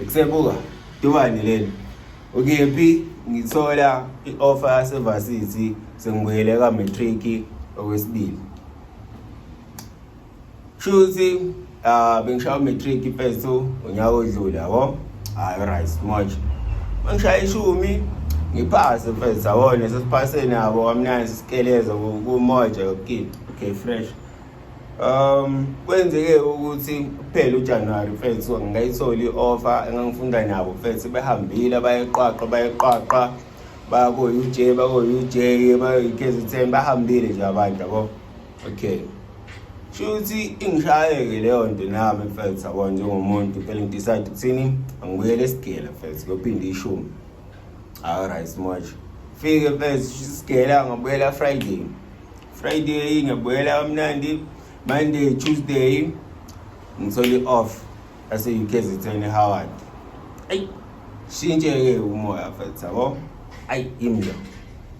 Ekusebuka Dubane leli. Ukephi ngithola i-offer yase-varsity sengibuyele ka-matric okwesibili. Shuthi ah bengishaya umatric mfethu unyaka odlule yabo. Hayi right much. Bengishaya ishumi ngiphase mfethu yabona sesiphase nabo kamnandi sisikeleza kumoja yonke into. Okay fresh. Kwenzeke ukuthi kuphela uJanuary mfethu ngingayitholi i-offer engangifunda nabo mfethu behambile bayeqwaqa bayeqwaqa baya ko-UJ bako-UJ bayo-KZN bahambile nje abantu yabo. Okay. Shuthi ingishayeke leyo nto nami mfethu yabo njengomuntu phela ngidecide ukuthini angibuyele esigela mfethu kuyophinda ishumi. Alright much. Fike mfethu isigela ngabuyela Friday. Friday ngiyabuyela kamnandi Monday Tuesday ngithola i-off yase-UKZN eHoward. Ayi shintshe-ke umoya mfethu yabo. Ayi yimi lo.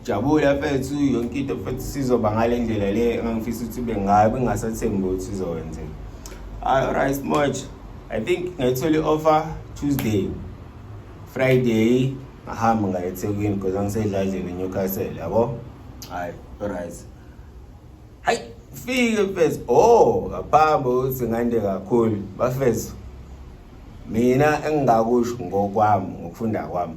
Jabula mfethu yonke into mfethu sizoba ngale ndlela le engangifisa ukuthi ibe ngayo bengingasathembi ukuthi izokwenzeka. Alright much. I think ngayithola i-offer Tuesday. Friday ngahamba ngaya eThekwini because angisedladleni eNewcastle yabo. Hayi, alright. Hayi, fike mfethu. Oh, ngaphambi ukuthi ngande kakhulu bafethu. Mina engingakusho ngokwami ngokufunda kwami.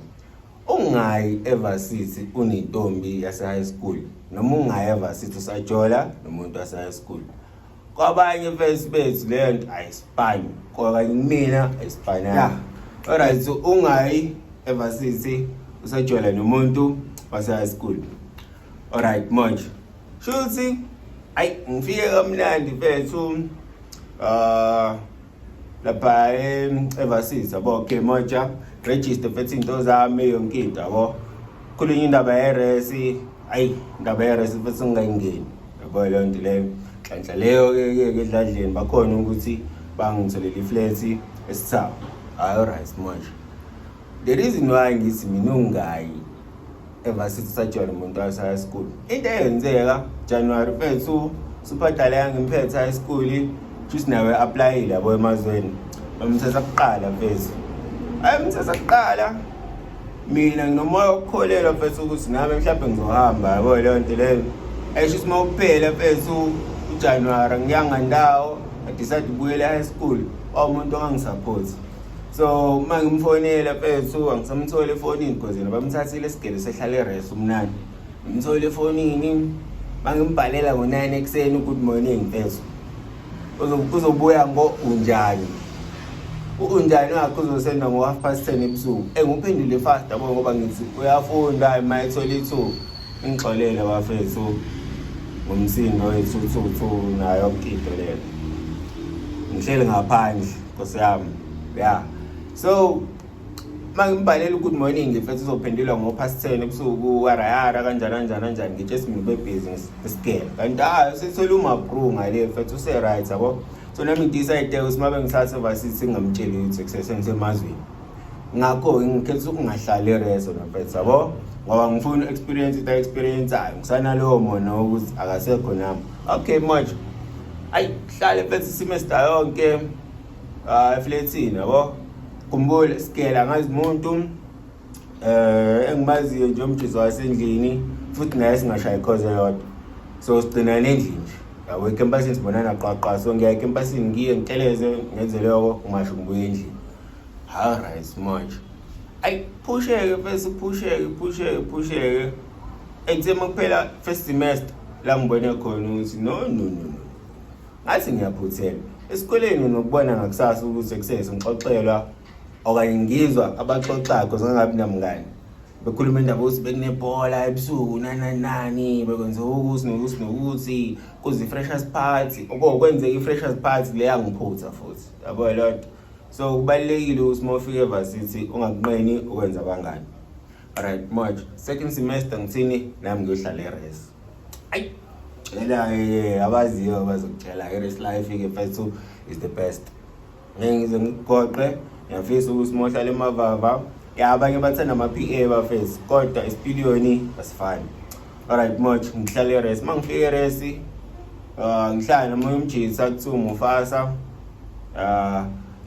Ungayi evarsity unentombi yase high school noma ungayi evarsity usajola nomuntu wase high school. Kwabanye mfethu bethu leyo nto ayisifani. Kodwa kumina ayisifananga. Yeah. Alright, so ungayi evarsity usajola nomuntu wase high school. Alright, manje. Shuthi ayi ngifike kamnandi mfethu. Ah lapha evarsity yabo okay moja register mfethu into zami yonke into yabo. Khulunywa indaba yeresi, ayi indaba yeresi mfethu ngingayingeni. Yabo leyo nto leyo. Nhlanhla leyo ke ke edladleni bakhona ukuthi bangitholele iflat esithawu. Hayi alright manje. The reason why ngithi mina ungayi evarsity sajola umuntu wase high school. Into eyenzeka January mfethu super dala yangimphethe high school futhi nawe applyile yabo emazweni. Bamthatha kuqala mfethu. Ayimthatha kuqala. Mina nginomoya wokukholelwa mfethu ukuthi nami mhlawumbe ngizohamba yabo leyo nto leyo. Ayisho ukuthi uma kuphela mfethu uJanuary ngiyanga ndawo I decide ukubuyela high school. Wawumuntu ongangisupport. So uma ngimfonela mfethu angisamtholi efonini because yena bamthathile esigele sehlala eres umnandi. Ngimthole efonini bangimbhalela ngo-9 ekuseni good morning mfethu. Uzobuya ngo unjani. Unjani wakhe uzosenda ngo half past 10 ebusuku. Enguphendule fast yabo ngoba ngithi uyafunda uma ethola ithuba. Ngixolele bafethu ngomsindo wethuthuthu nayo yonke into leyo. Ngihleli ngaphandle Nkosi yami. Yeah. So mangimbhalela good morning mfethu uzophendula ngo past 10 ebusuku warayara kanjani kanjani kanjani ngitshe mina ube busy ngisigela. Kanti hayi usethole umabru ngale mfethu use right yabo. So nami ngidecide ukuthi mabe ngithathe varsity ngingamtsheli ukuthi kusesemazweni. Ngakho ngikhetha ukungahlali ereso mfethu yabo. Ngoba ngifuna experience into experience ayo ngisanalowo mona ukuthi akasekho nami. Okay manje. Ayi hlale mfethu semester yonke. Ah efletini yabo. Khumbula sigela ngazi umuntu engimaziyo nje umjizo wasendlini futhi naye singashayi khoze yodwa. So sigcina endlini nje. Yabo ecampusini sibonana qwaqa so ngiya ecampusini ngiye ngiteleze ngenze lokho ngisho ngibuye endlini. Alright manje. Ayi phusheke mfethu phusheke phusheke phusheke. Ekuthe makuphela first semester la ngibone khona ukuthi no no no no. Ngathi ngiyaphuthela. Esikoleni nokubona ngakusasa ukuthi ekusese ngixoxelwa okanye ngizwa abaxoxayo because ngangabi namngani. Bekhuluma indaba ukuthi bekunebhola ebusuku nani nani bekwenziwa ukuthi nokuthi nokuthi kuze i-freshers party. Okwenzeka i-freshers party le yangiphutha futhi. Yabo leyo nto. So kubalulekile ukuthi uma ufika evarsity ungakunqeni ukwenza abangani. Alright manje second semester ngithini nami ngiyohlala eres. Ayi tshela ke abaziyo bazokutshela i-res life ke mfethu is the best. Ngeke ngize ngikugoqe ngiyafisa ukuthi uma uhlala emavava ya abanye bathanda ama-PA bafethu kodwa isipiliyoni asifani. Alright manje ngihlala eres uma ngifika eres ngihlala nomunye umjitha kuthiwa uMufasa.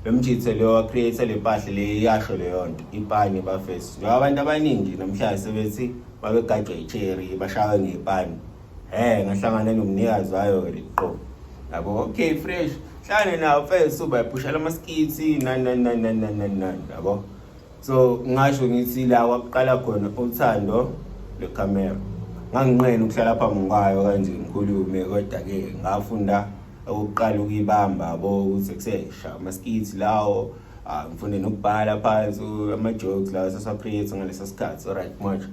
Lo mjithe lo wa-create le mpahla le yasho leyo nto ipani bafethu. Njengoba abantu abaningi namhlanje sebethi babegajwa i-cherry bashawe ngepani. Ngahlangana nomnikazi wayo-ke le qo. Yabo, okay fresh. Hlangane nawo mfethu bayiphushela ama-skits nani nani nani nani nani nani nani yabo. So ngasho ngithi la kwakuqala khona uthando lwekhamera. Nganginqena ukuhlala phambi kwayo kanje ngikhulume kodwa-ke ngafunda okokuqala ukuyibamba yabo ukuthi kusesha ama-skits lawo ngifunde nokubhala phansi ama-jokes lawo sasa-create ngalesa sikhathi. Alright manje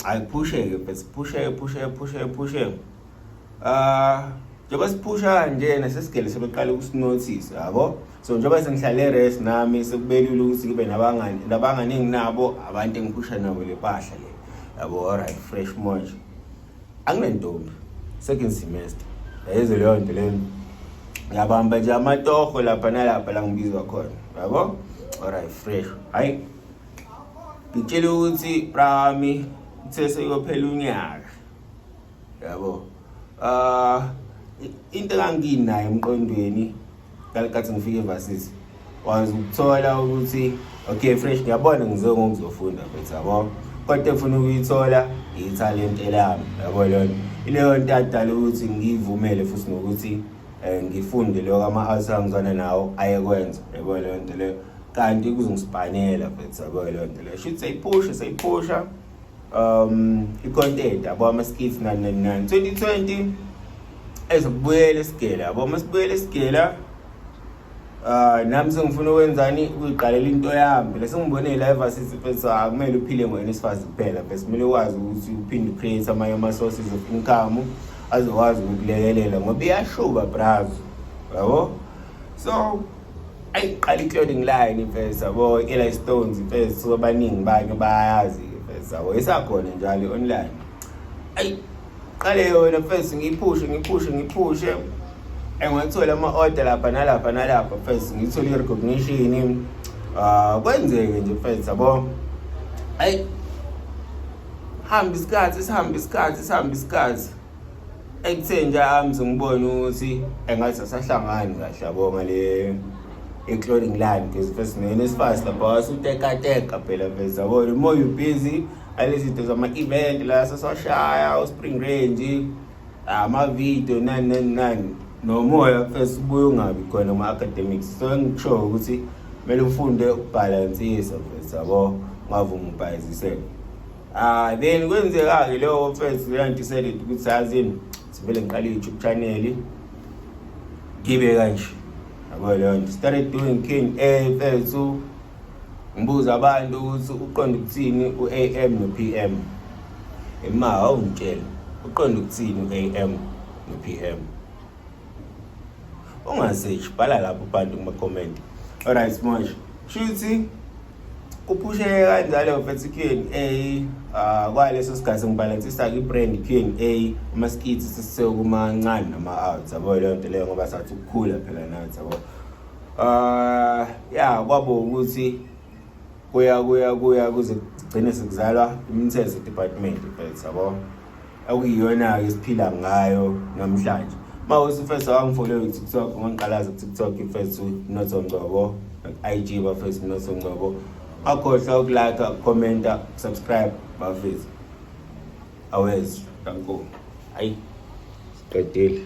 hayi kuphusheke mfethu, phusheke phusheke phusheke phusheke. Njengoba siphusha kanje nasesigele sebeqala ukusinothisa yabo. So njengoba sengihlale res nami sekubelula ukuthi ngibe nabangani, nabangani enginabo abantu engiphusha nabo le mpahla le yabo. Alright fresh manje anginentombi, second semester yayizwe leyo nto leyo, ngiyabamba nje amatoho lapha nalapha la ngibizwa khona yabo. Alright fresh, hayi ngitshela ukuthi brami uthe sekuyophela unyaka yabo. Into enganginayo emqondweni ngalikathi ngifike evarsity was ukuthola ukuthi okay fresh ngiyabona ngize ngokuzofunda mfethu yabo, kodwa engifuna ukuyithola ithalente lami yabo. Lona ileyo nto yadala ukuthi ngiyivumele futhi nokuthi ngifunde lokho ama-outs angizwana nawo ayekwenza yabo leyo nto leyo, kanti kuzongispanela mfethu yabo leyo nto leyo. Shuthi sayiphusha sayiphusha i-content yabo, ama-skits nani nani nani. 2020 ezokubuyela esigela yabo, masibuyela esigela nami sengifuna ukwenzani, ukuyiqalela into yami phela. Sengibone la evarsity mfethu akumele uphile ngo-NSFAS kuphela mfethu, kumele ukwazi ukuthi uphinde ucreate amanye ama-sources of income azokwazi ukukulekelela ngoba iyashuba brazo yabo. So ayiqala i-clothing line mfethu yabo, i-Eli Stones mfethu, abaningi bantu bayazi mfethu yabo, isakhona njalo online. Ayi qale yona mfethu ngiyiphushe ngiphushe ngiphushe, engathola ama-order lapha nalapha nalapha mfethu, ngithole i-recognition kwenzeke nje mfethu yabo. Ayi hamba isikhathi sihamba isikhathi sihamba isikhathi, ekuthe nje ami sengibona ukuthi engathi asahlangani kahle yabo ngale i-clothing line, because first no-NSFAS lapha wasutekateka phela mfethu yabo. The more you busy alezi zinto zama-event la sasashaya o-spring range, ama-video nani nani nani, nomoya first ubuye ungabi khona kuma-academics. So engikusho ukuthi kumele ufunde ukubhalansisa mfethu yabo, ungavumi ubhayiziseke. Then kwenzeka-ke leyo mfethu leyo decided ukuthi yazini sivele ngiqale i-YouTube channel ngibe kanje yabo leyo nto. Started doing Q&A mfethu, ngibuza abantu ukuthi uqonda ukuthini u-AM no-PM. Ema awungitshela uqonda ukuthini u-AM no-PM, ungasearch, bhala lapho phansi kuma-comment. Alright manje shuthi kuphusheke kanjalo mfethu Q&A. Kwaleso sikhathi ngibalansisa i-brand Q&A, ama-skits sesekumancane nama-outs yabo leyo nto leyo, ngoba sathi ukukhula phela nathi yabo. Ya kwabo ukuthi kuya kuya kuya kuze kugcine sekuzalwa imithetho department mfethu yabo, okuyiyona-ke esiphila ngayo namhlanje. Uma uthi mfethu awangifollow ku-TikTok, ungangiqalaza ku-TikTok mfethu Mnotho Ngcobo, IG bafethu Mnotho Ngcobo. Akhohlwa ukulike, ukukhomenta, subscribe bafethu. Awezwa, danko. Ayi siqedile.